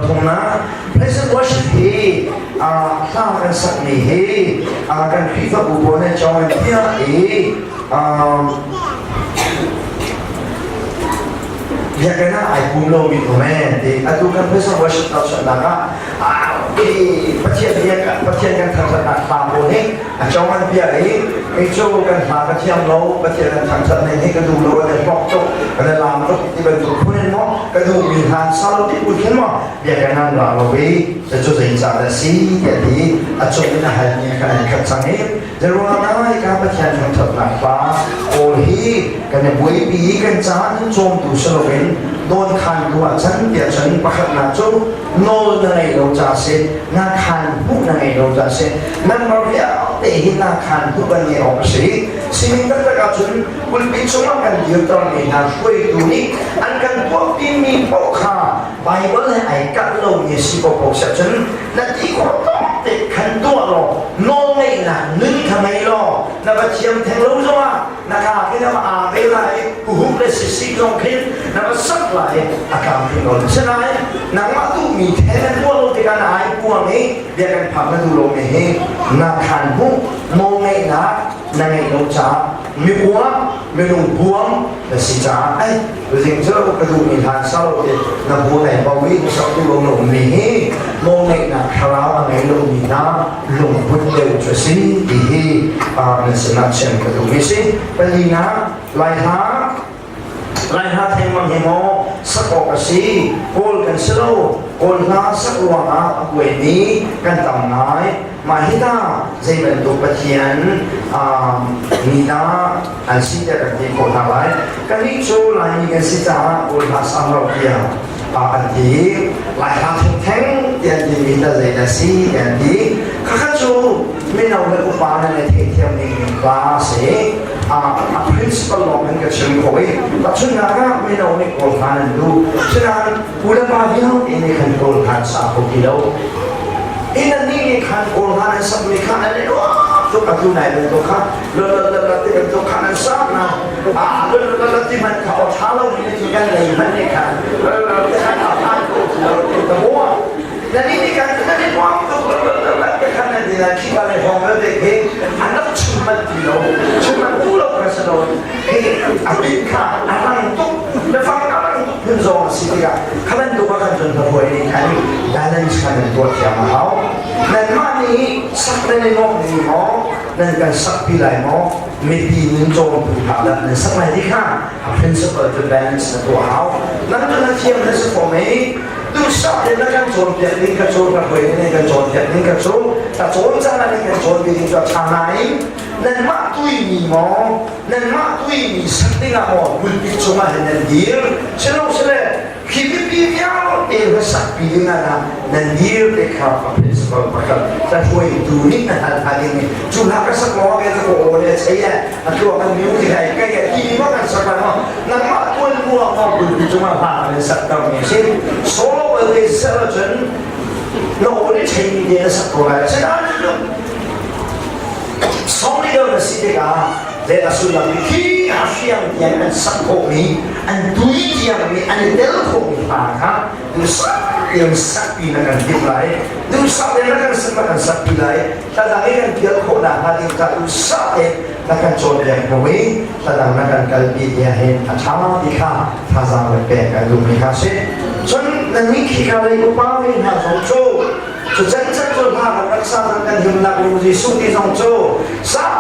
Pathumnak, praise and worship hi hla kan sakmi hi kan Khrihfabu pawl nih cawng in piah i biakinn ah ai pum lomi um ee ti atu kan praise and worship tauchuahnak ah Pathian biak Pathian kan thangṭhatnak hla pawl hi a cawng an piah i kei cu kan hla ka thiam lo, Pathian an thangṭhat ning hi ka duh lo, an i hlawk tuk, an i laam tuk ti bantuk phun in maw ka duhmi hlan sal ti bu khin maw biakinn an ra lo i cu zeicah dah si tiah ti a cung in a halmi kha an khat cang i Zeruang ah hika Pathian thangṭhatnak hla pawl hi kan i buaipi i kan caah nun cawmtu si loin dawnkhantu ah can tiah cun pakhatnak cu nawl na ngeih lo ca si, na khaan hmuh na ngeih lo ca si, nangmah vialte hi na khaan hmuh kan ngeih awk a si. Sining taktak ahcun pulpit cungah kan dirtermi hna hruaitu nih an kan tuahpimi paoh kha Baibal he ai kalh lomi si ko ko siah cun na ti khawh tawk te khan tuah law nawlngeihnak nun kha ngei law na va thiam theng lo zongah na ka khi na va aa ve lai huhup le sisi zong khin na va sak lai a kam khin nawl. Sinain nangmah duhmi the na tuah lo tikah na ai puang i bia kan phak na duh lomi hi na khan hmuh nawlngeihnak na ngeih lo caah mibuang minung buang na si caah ai tuzing cu ka duhmi hlan sau te na bu nei bo i na sak tu lo na ummi hi nawlngeihnak thlarau a ngei lomi hna lungput deuh cu a si ti hi nan sinah chim ka duhmi si. Palinak, Lai hla. Lai hla thengmang hi maw sak awk a si? Kawl kan si lo. Kawl hla sak ruangah a buaimi kan tam ngai. Mah hi ta zei bantuk Pathian mi dah an si tiah kan ti khawh hna lai. Kannih cu Laimi kan si caah Kawl hla sang lo tiah an ti. Lai hla thengtheng tiah an timi ta zei dah si tiah an ti. Khakha cu mino le upa nan i theihthiam ning hla a si. A principle lawng in ka chim khawh i tahchunhnak ah mino nih Kawl hla nan duh. Sinain u le pa vialte nih khan Kawl hla an sa kho ti lo. In annih nih khan Kawl hla an sakmi kha an i nuam tuk. Atu nai bantuk kha la ti bantuk kha an sak na ah la ti man kha aw ṭha lo mi ti kan lei hmanh nih khan la ti khan a phan ko ti lo ti ka mua na ni nih khan nan i nuam tuk la ti khan nan ti na khi ka le hong la te khi an rak chim man ti lo chim man tu lo kha si lo hi a bit kha a rang tuk na fang a rang tuk phun zong a si tikah kha bantuk ah kan cun hruai ning khan balance kha nan tuah thiam a hau. Nanmah nih sak nan i nuamh ning maw, nan kan sakpi lai maw, mipi nun cawmtu hna dah nan sak lai ti kha a principle cu balance na tuah hau. Nang cu na thiam na si fom i duhsah te na kan cawnpiak ding kha cu ka hruai ning kan cawnpiak ding kha cu ta cawn caan ah kan cawnpi ding cu a ṭha nain nanmah tuimi maw, nanmah tuimi sak ding ah maw pulpit cungah hin nan dir silo sile khi mipi vialte hlasak pi ding ah nan dir te kha a principal pakhat ta hruaitu nih na hal hna ding cu hla ka sak maw ke ko o le chei e a tlua kan miu ti hai kai ke ti ma kan sak ma nangmah tuan mua ma pulpi cungah hla kan sak tar mi si solo le sel cun na o le chei mi te na sak ko lai sinain song leader na si tikah Zei a sullam hi a hriam tiang an sak khawhmi, an tui tiangmi, an i tel khawhmi hla kha duhsah tein sakpi na kan timh lai. Duhsah tein na kan sak na kan sakpi lai. Hladang i kan pial khawhnak hnga ding kha duhsah tein na kan cawnpiak hnu i hladang na kan kalpi tiah hin a ṭha ti kha thazaang le pek kan duhmi kha a si. Cun nannih khika lei upa ve hna zong cu cu cancan cu hla kan rak sa kan kan himnak lung Jesuh ti zong cu sau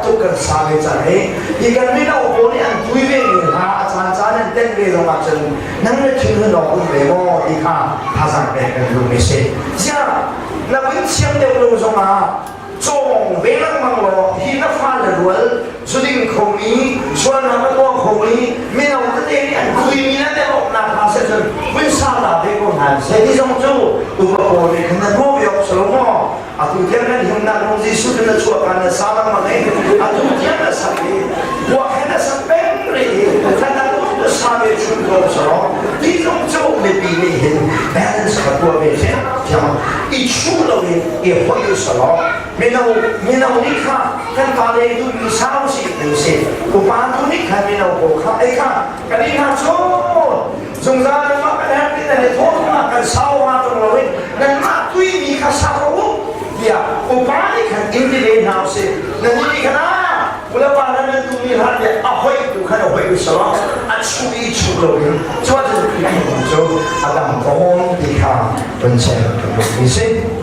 tuk kan sa ve cang i hi kan mino pawl nih an pui ve mi hna a caan caan an tenh ve zong ahcun nang na thin hun awk um ve maw ti kha thazaang pek kan duh mi si. Ziah na vun thiam deuh lo zong ah cawng ve lengmang law hi na fale rual zuding khomi sualnak a tuah khomi mino tete nih an kuimi na telh awknak hna seh cun vun sa ta ve ko hna seh ti zong cu upa pawl nih khan na ruah ve awk si lo maw? Atu tiang kan himnak lung Jesuh na chuah kan na sa lengmang i atu tiang na sak i buak he na sak peng rih i khan na sa ve chun ko so ti zong cu mipi nih hin balance kha tuah ve thiam i chuh loin i hoih selaw mino mino nih kha kan pale tu mi sau si tu si upa tu nih khan mino ko kha ei kha kan i hna cu zungzal ma kan herh ti na le thawng ma kan sau ma tu. Upa nih khan in ti ve hna usih. Nan nih khan ah kulapa na nan duhmi hlah tiah a hoih tu khan a hoih usih a chuh i chuh loin cuah cu Khrihfabu cu a dam tawn ti kha vun chim ka duhmi si.